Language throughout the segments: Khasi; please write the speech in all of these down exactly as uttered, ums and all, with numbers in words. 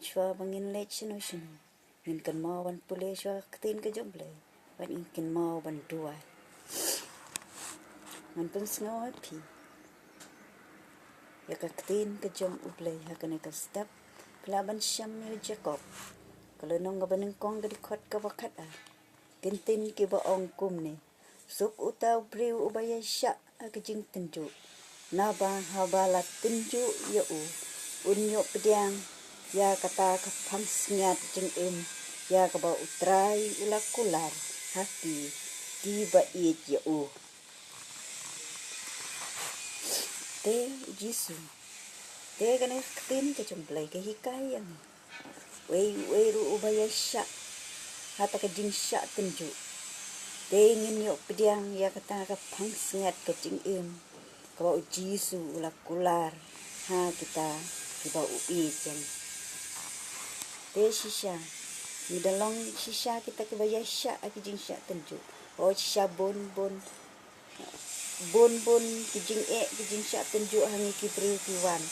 shuwa ba ngin leit shano shano, ngin kynmaw ban pule shuwa ka ktien ka jong U Blei, bad ngin kynmaw ban duwai. Ngan pynsngew ha phi ïa ka ktien ka jong U Blei ha kane ka step. Phi lah ban shem ïa u Jakob, ka lynnong kaba nyngkong, ka dkhot kaba khat ar. Ka ktien kaba ong kumne: Suk uta u briew uba ïaishah ha ka jingtynjuh, naba haba la tynjuh ïa u, un ïoh pdiang ïa kata ka pansngiat jingim, ïa kaba U Trai u la kular ha ki, kiba ïeit ïa u. Te U Jisu, te kane ka ktien ka jong U Blei ka hikai ïa ngi, uei uei ruh uba ïaishah ha kata ka jingshah tynjuh, te ngin ïoh pdiang ïa kata ka pansngiat ka jingim kaba U Jisu u la kular ha kita kiba u ïeit ïa ngi. Te shisha, ngi da long shisha kita kiba ïaishah ha ki jingshah tynjuh. O shisha, bun bun, bun bun ki jingeh, ki jingshah tynjuh ha ngi ki briew ki wan.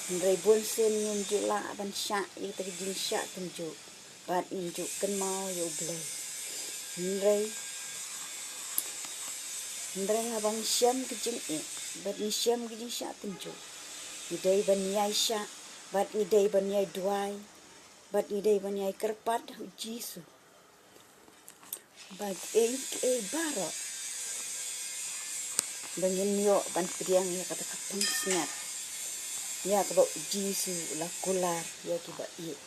Hynrei bunsien ngim ju lah ban shah ïa kita ki jingshah tynjuh, bad ngim ju kynmaw ïa U Blei. Hynrei, hynrei haba ngi shem ki jingeh bad ngi shem ki jingshah tynjuh, ngi dei ban ïaishah, bad ngi dei ban ïai duwai, bad ngi dei ban ïai kyrpad ha U Jisu ba kiei kiei baroh ba ngin ïoh ban pdiang ïa kata ka pansngiat, ïa kaba U Jisu u la kular ïa kiba ïeit.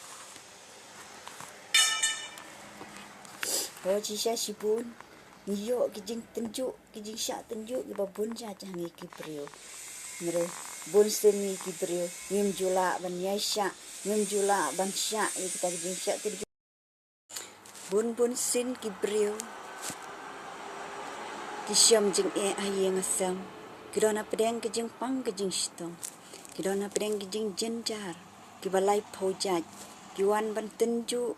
Ho shisha shibun ngi ïoh ki jingtynjuh, ki jingshah tynjuh kiba bun jait ha ngi ki briew. Hynrei bunsien ngi ki briew ngim ju lah ban ïaishah, ngim ju lah ban shah ïa kita ki jingshah tynjuh. Bun bun sien ki briew ki shem jingeh ha ïing ha sem, ki don hapdeng ka jingpang ka jingshitom, ki don hapdeng ka jingjynjar, kiba laiphew jait, ki wan ban tynjuh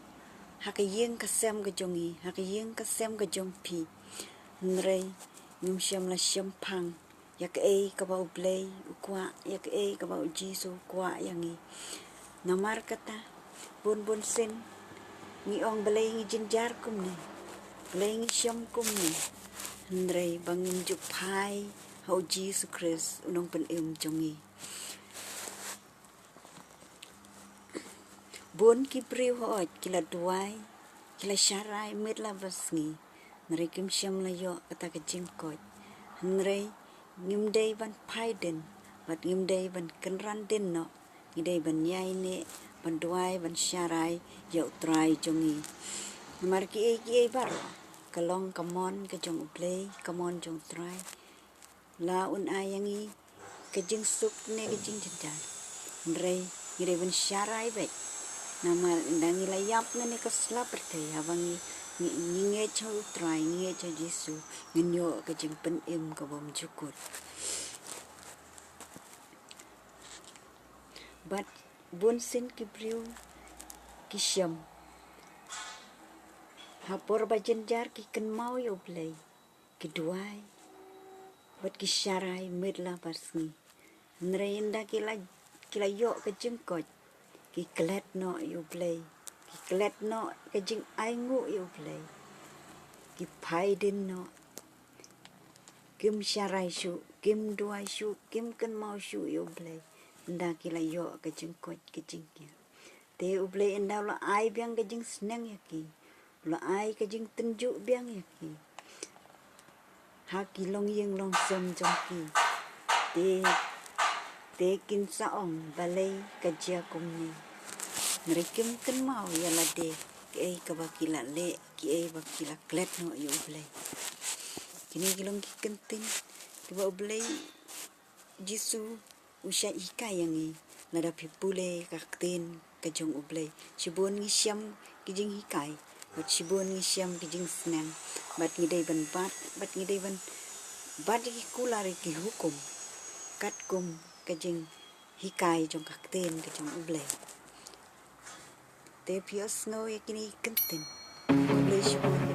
ha ka ïing ka sem ka jong ngi, ha ka ïing ka sem ka jong phi. Hynrei ngim shym la shemphang ïa kaei kaba U Blei u kwah, ïa kaei kaba U Jisu u kwah ïa ngi. Namar kata, bun bun sien ngi ong balei ngi jynjar kumne, balei ngi shem kumne, hynrei ba ngim ju phai ha U Jisu Khrist, U Nongpynim jong ngi. Bun ki briew hooid ki la duwai, ki la sharai, miet la basngi, hynrei kim shym la ïoh kata ka jingkoit. Hynrei ngim dei ban phai dien, bad ngim dei ban kynran dien noh, ngi dei ban ïaineh, ban duwai, ban sharai ïa U Trai jong ngi. Namar kiei kiei baroh ka long ka mon ka jong U Blei, ka mon jong U Trai. La un ai ïa ngi ka jingsuk ne ka jingjynjar, hynrei ngi dei ban sharai beit. Namar ynda ngi la ïap na kane ka sla pyrthei, haba ngi, ngi, ngi ngeit ha U Trai, ngi ngeit ha U Jisu, ngin ïoh ka jingpynim ka bymjukut. Bad bun sien ki briew ki shem, ha por ba jynjar ki kynmaw ïa U Blei, ki duwai, bad ki sharai miet la basngi. Hynrei ynda ki la, ki la ïoh ka jingkoit, ki klet noh ïa U Blei, ki klet noh ka jingainguh ïa U Blei, ki phai dien noh, kim sharai shuh, kim duwai shuh, kim kynmaw shuh ïa U Blei, ynda ki la ïoh ka jingkoit ka jingkhiah. Te U Blei ynda u la ai biang ka jingsneng ïa ki, u la ai ka jingtynjuh biang ïa ki ha ki longïing longsem jong ki, te, te kin sa ong balei ka jia kumne. Hynrei kim kynmaw ïa lade, kiei kaba ki la leh, kiei ba ki la klet noh ïa U Blei. Kine ki long ki kyntien kiba U Blei Jisu u shait hikai ïa ngi, lada phi pule ka ktien ka jong U Blei. Shibun ngi shem ki jinghikai, bad shibun ngi shem ki jingsneng, bad ngi dei ban bat, bad ngi dei ban bat ïa ki kular ïa ki hukum, katkum ka jinghikai jong ka ktien ka jong U Blei. Te phi ïohsngew ïa kine ki kyntien. Khublei shibun.